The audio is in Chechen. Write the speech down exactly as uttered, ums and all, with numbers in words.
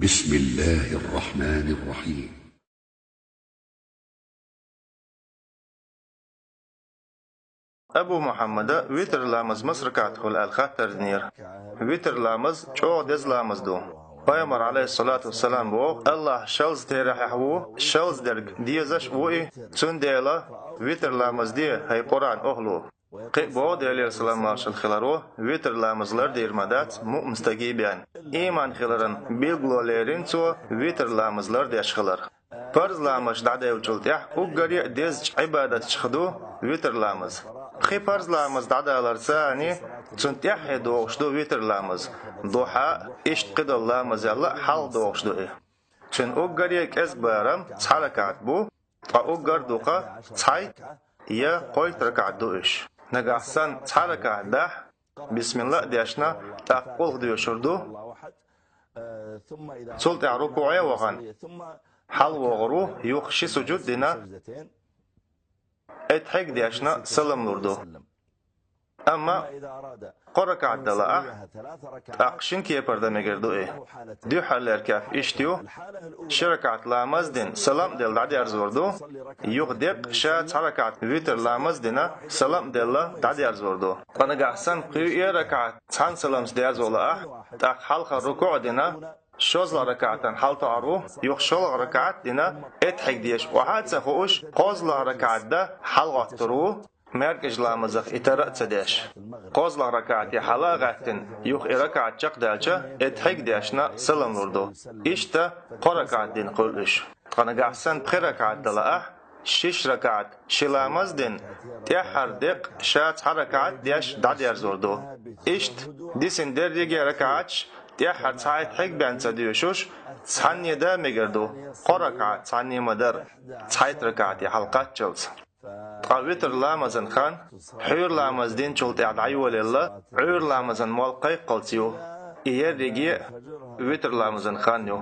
بسم الله الرحمن الرحيم. Абу Мухьаммада витр ламаз мас ракаӀат хуьлу аьлла хаттар динера. Витр ламаз чӀогӀа деза ламаз ду. Пайхамар, алейхиссалату вассалам, боху: «Аллахь шалза терахьехь ву, шалза дерг дезаш а ву и, цундела витр ламаз де, хӀай Къуръан охӀлу». Кхин а боху Делера салам-маршалла хиларо: «Витр ламаз лардийр ма дац муъмин стаге бен. Ийман хиларан билгало лерина цо витр ламаз лардеш хилар». Парз ламазаш дӀадаьллачул тӀаьхьа уггаре а дезачу Ӏибадаташха ду витр ламаз. Пхи парз ламаз дӀадаларца а, цунна тӀаьххье догӀуш ду витр ламаз, духьа а, иштта кхидолу ламазалла а хьалха догӀуш ду и. Цуьнан уггаре а кӀезга барам цхьа ракаӀат бу, ткъа уггар а дукха цхьайтта я кхойтта ракаӀат ду уьш. Нагахь санна цхьа ракаӀат дахь, бисмилла а дешна, тӀаккха къулхӀ доьшур ду. Цул тӀаьхьа рукуӀе а вахана, хьалавогӀур ву, юха ши сужуд а дина, эттхьиг а дешна, салам лур ду. Амма кхо ракаӀат дан лаахь, тӀаккха шина кепара дан мегар ду и. Дуьххьарлера кеп иштта ю: ши ракаӀат ламаз а дина, салам а делла, дӀадерзор ду, юха деккъа ша цхьа ракаӀат витр ламаз а дина, салам а делла, дӀадерзор ду. Ткъа нагахь санна кхоъ а ракаӀат цхьана саламца дерзо лаахь, тӀаккха хьалхара рукуӀ а дина, шолгӀа ракаӀатана хьалатоӀур ву, юха шолгӀа ракаӀат а дина, эттхьиг деша охьа а ца хууш, кхозлагӀа ракаӀат дан хьалагӀоттур ву, маьркӀажа ламазах и тара а ца деш. КхозлагӀа ракаӀате хьала а гӀаьттина, юха и ракаӀат чекхдаьлча, эттхьиг а дешна, салам лур ду. Иштта кхо ракаӀат дина хуьлу уьш. Ткъа нагахь санна пхи ракаӀат дан лаахь, шиш ракаӀат ши ламаз а дина, тӀаьххьара деккъа ша цхьа ракаӀат а деш, дӀадерзор ду. Иштта дисина дерриге а ракаӀаташ тӀаьххьара цхьа эттхьиг бен ца доьшуш, цхьанне дан а мегар ду, кхо ракаӀат цхьанне ма-дарра, цхьайтта ракаӀате хьалакхаччалц. Ткъа витр ламазан хан, хьуьйра ламаз динчул тӀаьхьа дӀайолаелла, Ӏуьйра ламазан молла кхайкхалц ю. И ерриге а витр ламазан хан ю.